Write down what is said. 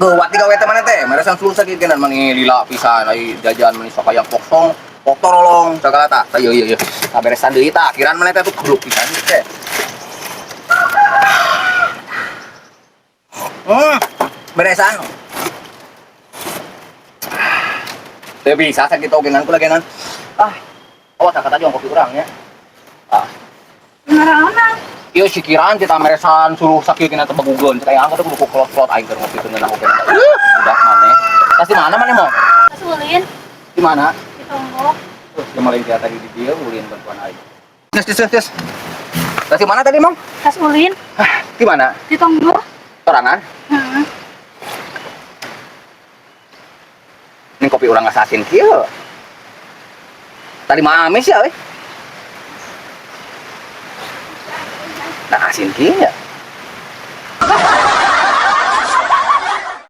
Geuwat digawe teh maneh teh, meresan suluh sakieu genan mani lila pisan ai jajan mani sok aya poksong, pok torolong sagala tah. Tah ieu ieu ieu. Kaberesan deui tah, akhiran maneh teh tuh goblok pisan teh. Beresan. Teu bisa sakitu oge ngan kula genan. Ah, awas angkat aja kopi urang nya. Ah. Ngaraonan. Ieu sikiran kita meresan suluh sakieu kena teu bagugeun. Cek aing angkat kudu kolot-kolot aing keur ngopi teu ngeunah oge. Budak maneh. Tas di mana maneh mau? Tas ulin. Di mana? Di tonggo. Terus dia malah dia tadi di dia ulin bantuan aing. Tes tes tes. Tas di mana tadi, Mang? Tas ulin. Hah, di mana? Di tonggo. Sorangan? Heeh. Ini kopi urang asin kieu. Tadi mah amis ya, euy. Nah, asin kieu nya.